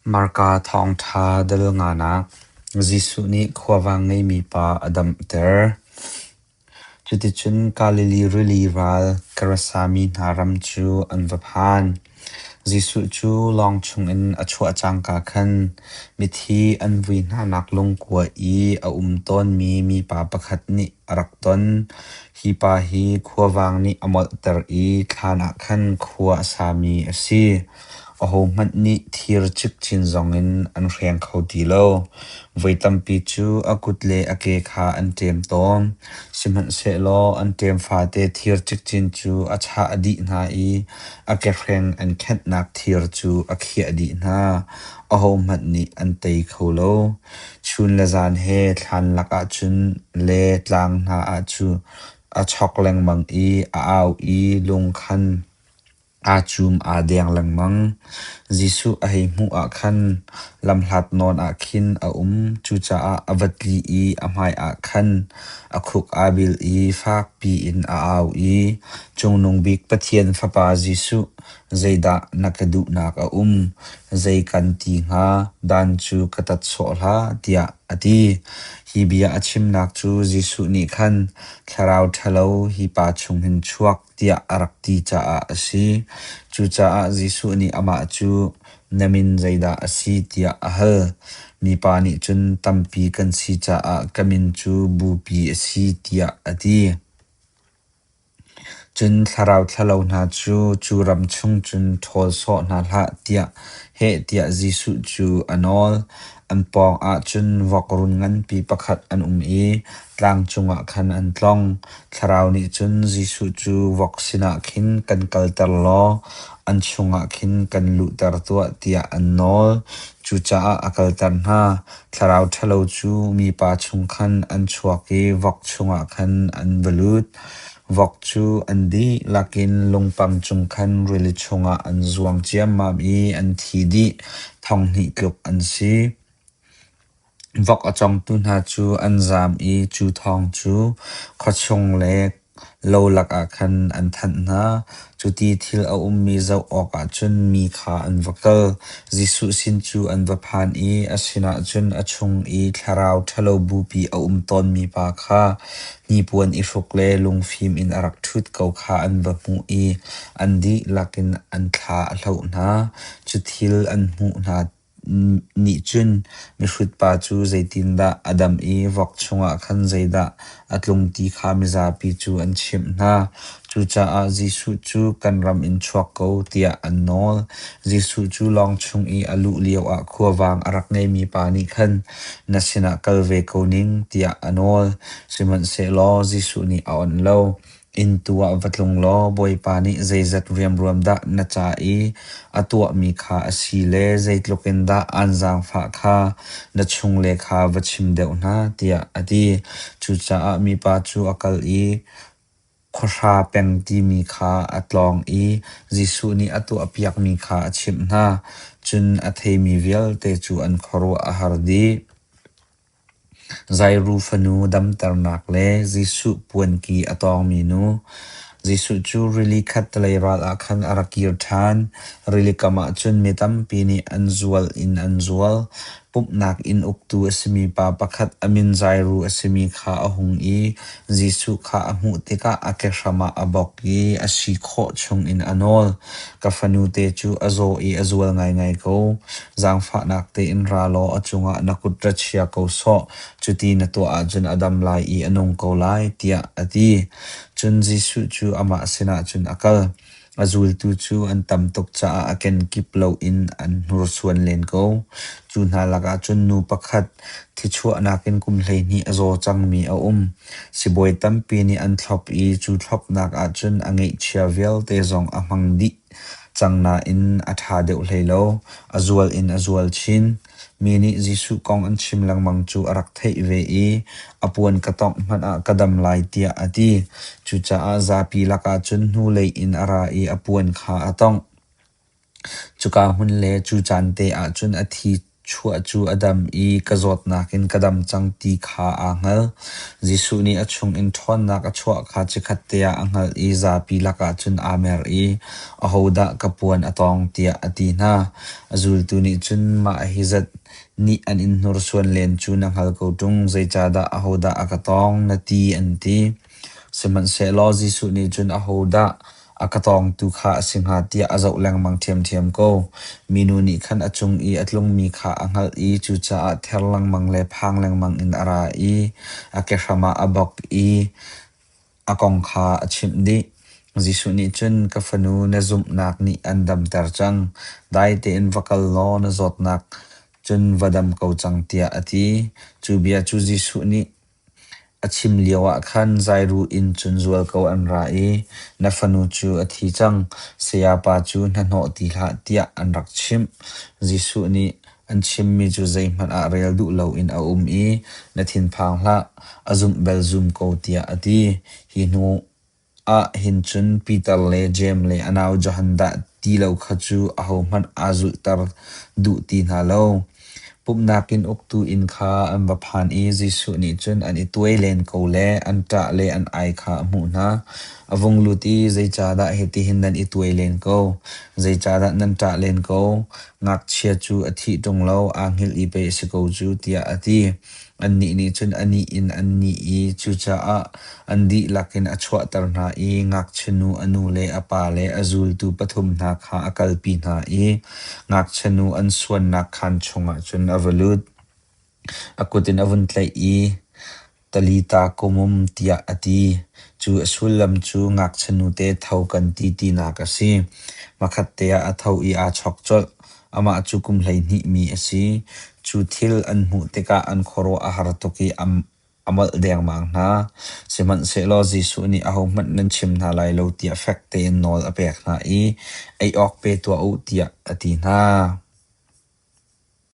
Marka thawngṭha dal nganak Jesuh nih khuavang ngeimi pa a damter. Cuticun Galilee rili ral Gerasa mi hna ram cu an va phan. Jesuh cu lawng chungin a chuah cangka khan mithi an vui hnanak lungkua i a um tawnmi mipa pakhat nih a rak ton. Hi pa hi khuavang nih a molhter i thlan ah khan khua a sami a si. Ahohmanh nih thir cikcin zongin an hreng kho ti lo. Voi tampi cu a kut le a ke kha an ṭem tawn, sihmanhsehlaw an ṭem fate thir cikcin cu a chah dih hna i a kehreng an khenhnak thir cu a khiah dih hna. Ahohmanh nih an tei kho lo. Chun le zan he thlan lakah cun le tlang hna ah cu a chok lengmang i a au i lung khan Aa cum aa deng lengmang. Jesuh a hei hmuh ah khan lamhlat nawn ah khin a um. Cucaah a va tli i a hmaiah khan a khuk aa bil i fakpi in a au i, “Cungnung Bik Pathian Fapa Jesuh, zeidah na ka duhnak a um? Zei kan ti hnga? Dan cu ka tat sawh hlah,” tiah a ti. Hi bia a chimnak cu Jesuh nih khan, “Thlarau ṭhalo, hi pa chung hin chuak,” tiah a rak ti caah a si. Cucaah Jesuh nih amah cu, “Na min zeidah a si?” tiah a hal. Mipa nih cun, “Tampi kan si caah ka min cu Bupi a si,” tiah a ti. Cun thlarau ṭhalo hna cu cu ram chung cun ṭhawl sawh hna hlah tiah heh tiah Jesuh cu a nawl. An pawngah cun vok-run nganpi pakhat an um i tlang cungah khan an tlong. Thlarau nih cun Jesuh cu vok sinah khin kan kalter law an chungah khin kan luhter tuah tiah an nawl. Cucaah a kalter hna. Thlarau ṭhalo cu mipa chung khan an chuak i vok chungah khan an va lut. Vok cu an dihlak in lungpang cung khan rili chungah an zuang ciammam i an thi dih, thonghnih tluk an si. Vok a cawngtu hna cu an zaam i cu thawng cu khuachung le lo lakah khan an thanh hna. Cuti thil a ummi zoh awkah cun mi kha an va kal. Jesuh sin cu an va phan i a sinah cun a chung i thlarau ṭhalo bupi a um tawnmi pa kha hnipuan i hruk le lungfim in a rak ṭhut ko kha an va hmuh i an dihlak in an thla a hloh hna. Cu thil an hmuh hna nih cun mihrut pa cu zeitindah a dam i vok chungah khan zeidah a tlung ti kha mizapi cu an chimh hna. Cucaah Jesuh cu kan ram in chuak ko tiah an nawl. Jesuh cu lawng chung i a luh lioah khuavang a rak ngeimi pa nih khan na sinah kal ve ko ning tiah a nawl. Sihmanhsehlaw Jesuh nih a onh lo. Inn tu ah va tlung law Bawipa nih zeizat riamruam dah na ca i a tuahmi kha a si le zeitluk in dah aan zaangfah kha na chungle kha va chim deuh hna, tiah a ti. Cucaah mipa cu a kal i khuahra peng timi kha a tlawng i Jesuh nih a tuahpiakmi kha a chimh hna. Cun a theimi vialte cu an khuaruah a har dih. Jairu fanu damternak le Jesuh puanki a tawngmi nu. Jesuh cu rili khattelei ral ah khan a rak kir ṭhan. Rili kam ah cun mi tampi nih an zual in an zual. Pumhnak inn uktu a simi pa pakhat a min Jairu a simi kha a hung i Jesuh kha a hmuh tikah a kehram ah a bawk i a si khawh chungin a nawl. Ka fanute cu a zaw i a zual ngaingai ko. Zaangfahnak tein ra law a cungah na kut ra chia ko sawh, cuti na tuah ahcun a dam lai i a nung ko lai, tiah a ti. Cun Jesuh cu amah sinah cun a kal. A zultu cu an tam tuk caah a kenkip loin an hnursuan len ko. Cu hna lakah cun nu pakhat thichuahnak in kum 12 a zaw cangmi a um. Sibawi tampi nih an thlop i cu thlopnak ah cun a ngeihchia vialte zong a hmang dih cang nain a ṭha deuh hlei lo, a zual in a zual chin. Mi nih Jesuh kong an chim lengmang cu a rak theih ve i a puan ka tawngh hmanh ah ka dam lai tiah a ti. Cucaah zapi lakah cun hnulei in a ra i a puan kha a tawngh. Cuka hmun le cu caan te ah cun a thi chuah cu a dam i ka zawtnak in ka dam cang ti kha aa hngal. Jesuh nih a chungin ṭhawnnak a chuah kha chikkhatte ah a hngalh i zapi lakah cun aa mer i, “Ahodah ka puan a tawng?” tiah a ti hna. A zultu nih cun, “Mah hi zat nih an in hnursuan len cu na hngal ko ṭung, zeicahdah ahodah a ka tawng, na ti?” an ti. Sihmanhsehlaw Jesuh nih cun ahodah a ka tawngtu kha a si hnga tiah a zoh lengmang ṭhiamṭhiam ko. Minu nih khan a cung i a tlungmi kha a hngalh i cucaah ther lengmang le phang lengmang in a ra i a kehram ah a bawk i a kong kha a chimh dih. Jesuh nih cun, “Ka fanu, na zumhnak nih an damter cang. Dai tein va kal law na zawtnak cun va dam ko cang,” tiah a ti. Cu bia cu Jesuh nih a chim lioah khan Jairu inn cun zualko an ra i, “Na fanu cu a thi cang, sayapa cu hnahnawh ti hlah,” tiah an rak chimh. Jesuh nih an chimmi cu zeihmanh ah rel duh loin a um i, “Na thinphang hlah, a zumh bel zum ko,” tiah a ti. Hi hnuah hin cun Piter le Jeim le a nau Johan dah ti lo kha cu ahohmanh aa zulhter duh ti hna lo. Pumhnak inn uktu inn kha an va phan i Jesuh nih cun an i tuai len ko le an ṭah le an ai kha a hmuh hna. A vung lut i, “Zeicahdah hitihin nan i tuai len ko? Zeicahdah nan ṭah len ko? Ngakchia cu a thih ṭung lo, aa hngilh i pei a si ko cu,” tiah a ti. Annih nih cun a nih in an nih i cucaah an dihlak in a chuahter hna i ngakchianu a nu le a pa le a zultu pathum hna kha a kalpi hna i ngakchianu an suannak khaan chungah cun a va lut. A kut in a vun tlaih i, “Talitha koum,” tiah a ti. Cu a sullam cu ngakchianute tho kan ti tinak a si. Hmakhatte ah a tho i aa chawk colh. Amah cu kum 12 mi a si. Cu thil an hmuh tikah an khuaruah a har tuk i a molh dengmang hna. Sihmanhsehlaw Jesuh nih ahohmanh nan chim hna lai lo tiah fek tein nawl a pek hna i, “Ei awk pe tuah u,” tiah a ti hna.